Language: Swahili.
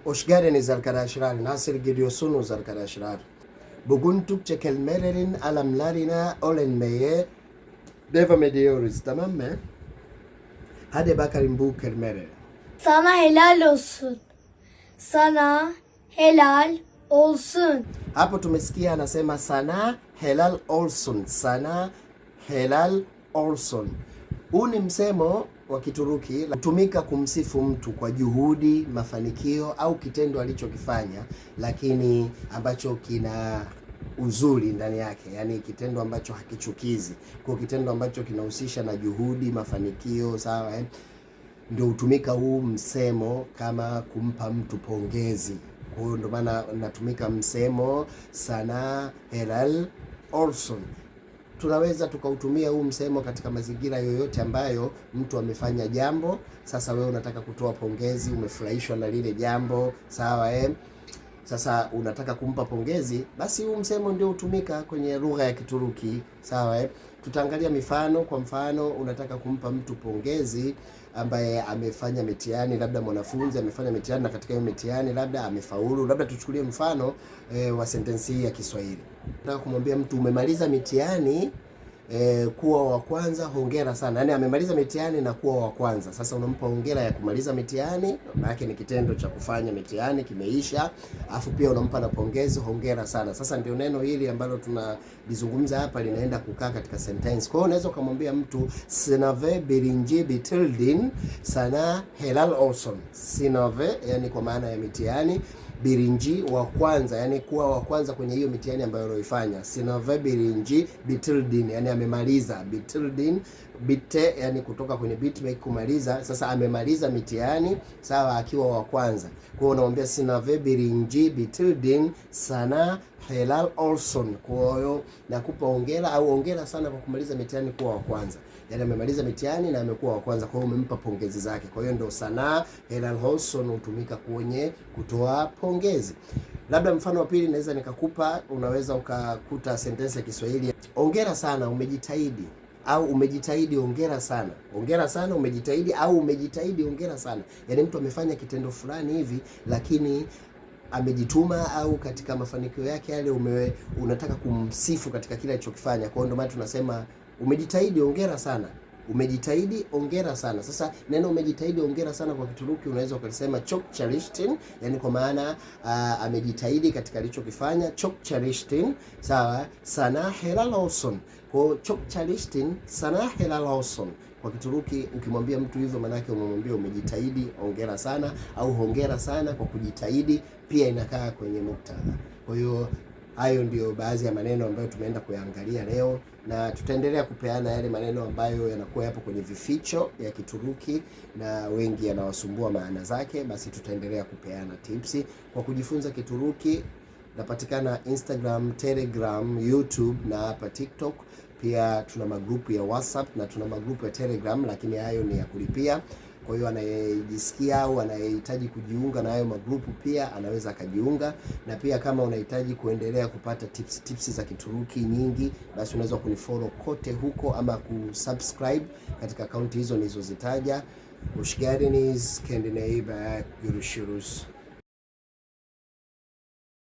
Hoş geldiniz arkadaşlar. Nasıl gidiyorsunuz arkadaşlar? Bugün Türkçe kelimelerin anlamlarını öğrenmeye devam ediyoruz, tamam mı? Hadi bakalım bu kelimelere. Sana helal olsun. Sana helal olsun. Hapo tumesikia anasema sana helal olsun, sana helal olsun. Huu ni msemo wa Kituruki hutumika kumsifu mtu kwa juhudi, mafanikio au kitendo alichokifanya, lakini ambacho kina uzuri ndani yake, yaani kitendo ambacho hakichukizi, kwa kitendo ambacho kinahusisha na juhudi, mafanikio, sawa eh? Ndio hutumika huu msemo kama kumpa mtu pongezi. Kwa hiyo ndio maana natumika msemo sana helal olsun. Tunaweza tukautumia huu msemo katika mazingira yoyote ambayo mtu amefanya jambo. Sasa wewe unataka kutoa pongezi, umefurahishwa na lile jambo, sawa eh? Sasa unataka kumpa pongezi, basi huu msemo ndio hutumika kwenye lugha ya Kituruki, sawa eh? Tutaangalia mifano. Kwa mfano, unataka kumpa mtu pongezi ambaye amefanya mitihani, labda mwanafunzi amefanya mitihani na katika hiyo mitihani labda amefaulu. Labda tuchukulie mfano wa sentensi hii ya Kiswahili. Nataka kumwambia mtu umemaliza mitihani kuwa wa kwanza, hongera sana. Yaani amemaliza mitihani na kuwa wa kwanza. Sasa unampa hongera ya kumaliza mitihani, maana yake ni kitendo cha kufanya mitihani kimeisha, afu pia unampa na pongezi, hongera sana. Sasa ndio neno hili ambalo tunalizungumza hapa linaenda kukaa katika sentence. Kwa hiyo unaweza ukamwambia mtu sınavı birinci bitirdin sana helal olsun. Sınavı yani kwa maana ya mitihani, birinci wa kwanza, yani kuwa wa kwanza kwenye hiyo mitihani ambayo alioifanya. Sınavı birinci bitirdin, yani amemaliza. Bitirdin bitte, yani kutoka kwenye bitmek kumaliza. Sasa amemaliza mitihani sawa, akiwa wa kwanza. Kwa hiyo unamwambia sınavı birinci bitirdin sana helal olsun. Kwa hiyo nakupa hongera au hongera sana kwa kumaliza mitihani kuwa wa kwanza. Yani amemaliza mitihani na amekuwa wa kwanza, kwa hiyo umempa pongezi zake. Kwa hiyo ndio sana helal olsun hutumika kwenye kutoa pongezi. Labda mfano wa pili naweza nikakupa, unaweza ukakuta sentensi ya Kiswahili, hongera sana umejitahidi, au umejitahidi hongera sana, hongera sana umejitahidi, au umejitahidi hongera sana. Yaani mtu amefanya kitendo fulani hivi, lakini amejituma au katika mafanikio yake yale unataka kumsifu katika kile alichokifanya. Kwa hiyo ndio maana tunasema umejitahidi hongera sana, umejitahidi hongera sana. Sasa neno umejitahidi hongera sana kwa Kituruki unaweza ukalisema çok çalıştın, yani kwa maana amejitahidi katika alichokifanya. Çok çalıştın, sawa, sana helal olsun. Kwa hiyo çok çalıştın sana helal olsun. Kwa Kituruki ukimwambia mtu hivyo, maanake umemwambia umejitahidi hongera sana, au hongera sana kwa kujitahidi, pia inakaa kwenye muktadha. Kwa hiyo hayo ndio baadhi ya maneno ambayo tumeenda kuyaangalia leo, na tutaendelea kupeana yale maneno ambayo yanakuwa yapo kwenye vificho ya Kituruki na wengi yanawasumbua maana zake. Basi tutaendelea kupeana tipsi kwa kujifunza Kituruki. Napatikana Instagram, Telegram, YouTube na hapa TikTok. Pia tuna magrupu ya WhatsApp na tuna magrupu ya Telegram, lakini hayo ni ya kulipia. Kwa hiyo anayejisikia au anayehitaji kujiunga na hayo magrupu pia anaweza akajiunga. Na pia kama unahitaji kuendelea kupata tips za Kituruki nyingi, basi unaweza kunifollow kote huko ama kusubscribe katika akaunti hizo nilizozitaja. Hoş geldiniz. Kendine iyi bak. Görüşürüz.